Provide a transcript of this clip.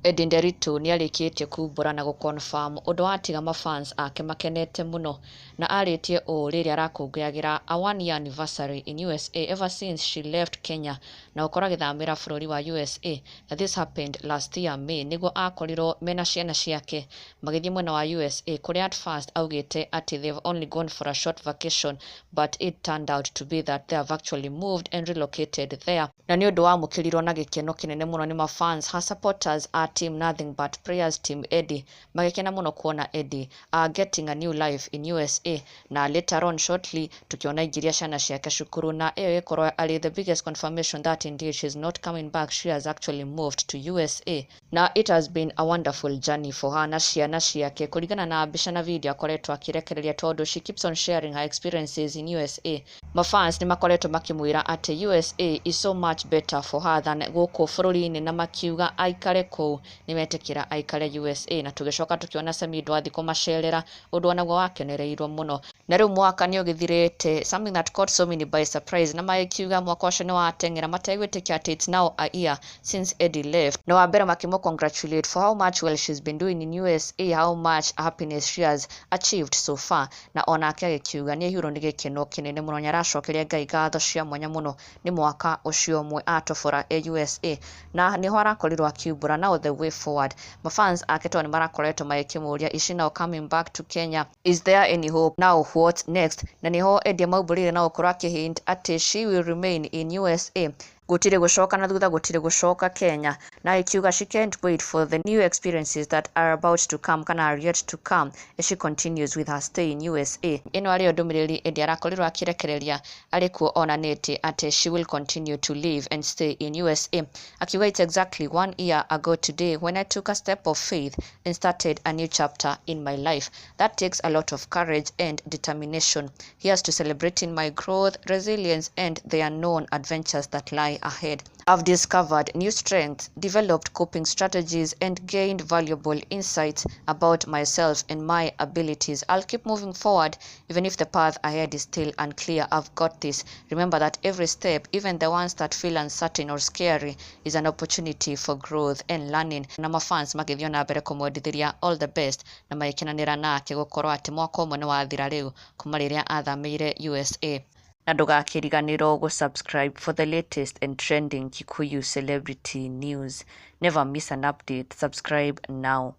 Edday Nderitu nĩarĩkĩtie kumbũra na gũ confirm ũndũ watiga mafans ake makenete mũno, na arĩtie ũũ rĩrĩa arakũngũyagĩra a one year anniversary in USA ever since she left Kenya na gũkorwo agĩthamĩra bũrũri wa USA. Na this happened last year May, nĩguo akorirwo mena ciana ciake magĩthiĩ mwena wa USA, kũrĩa at first augĩte atĩ they've only gone for a short vacation, but it turned out to be that they have actually moved and relocated there. Na nĩ ũndũ wamũkĩrirwo na gĩkeno kĩnene mũno nĩ mafans, her supporters a team Nothing But Prayers, Team Eddie, magĩkena mũno kuona Eddie getting a new life in USA. Na later on shortly tukiona aingĩria ciana ciake cukuru, na ĩyo ĩgĩkorwo arĩ the biggest confirmation that indeed she's not coming back, she has actually moved to USA. Na it has been a wonderful journey for her na ciana ciake, kũringana na mbica na video akoretwo akĩrekereria, tondũ she keeps on sharing her experiences in USA. Mafans nĩ makoretwo makĩmwĩra atĩ USA is so much better for her than gũkũ bũrũri-inĩ, na makiuga aikare kũu, nĩmetĩkĩra aikare USA. Na tũgĩcoka tũkĩona Samidoh athiĩ kũmacerera, ũndũ onaguo wakenereirwo mũno. Na rĩu mwaka nĩ ũgĩthirĩte, something that caught so many by surprise, na magĩkiuga mwaka ũcio nĩ wateng'era, mategwĩtĩkia atĩ it's now a year since Eddie left. Na wa mbere makĩmũ congratulate for how much well she's been doing in USA, how much happiness she has achieved so far. Na onake agĩkiuga nĩ aihũirwo nĩ gĩkeno kĩnene mũno, nĩ aracokeria Ngai ngatho cia mwanya mũno nĩ mwaka ũcio ũmwe atobora e USA. Na nĩho arakorirwo akiumbũra now the way forward. Mafans ake tondũ nĩ marakoretwo magĩkĩmũria, is she now coming back to Kenya, is there any hope, now what next? Na nĩho Eddie maumbũrire na gũkorwo akĩhint atĩ she will remain in USA, gũtirĩ gũcoka na thutha, gũtirĩ gũcoka Kenya, na agĩkiuga she can't wait for the new experiences that are about to come, kana are yet to come, as she continues with her stay in USA. Ĩno arĩyo ndũmĩrĩri Eddie arakorirwo akĩrekereria arĩ kuo, onanĩtie atĩ she will continue to live and stay in USA, akiuga, "It's exactly one year ago today when I took a step of faith and started a new chapter in my life. That takes a lot of courage and determination. Here's to celebrating my growth, resilience and the unknown adventures that lie ahead. I've discovered new strengths, developed coping strategies, and gained valuable insights about myself and my abilities. I'll keep moving forward even if the path ahead is still unclear. I've got this. Remember that every step, even the ones that feel uncertain or scary, is an opportunity for growth and learning." Na mafans magĩthiĩ na mbere kũmwendithĩria all the best na magĩkenanĩra nake gũkorwo atĩ mwaka ũmwe nĩ wathira rĩu kuma rĩrĩa athamĩire USA. Na ndũgakĩriganĩrwo gũ-subscribe for the latest and trending Kikuyu celebrity news. Never miss an update. Subscribe now.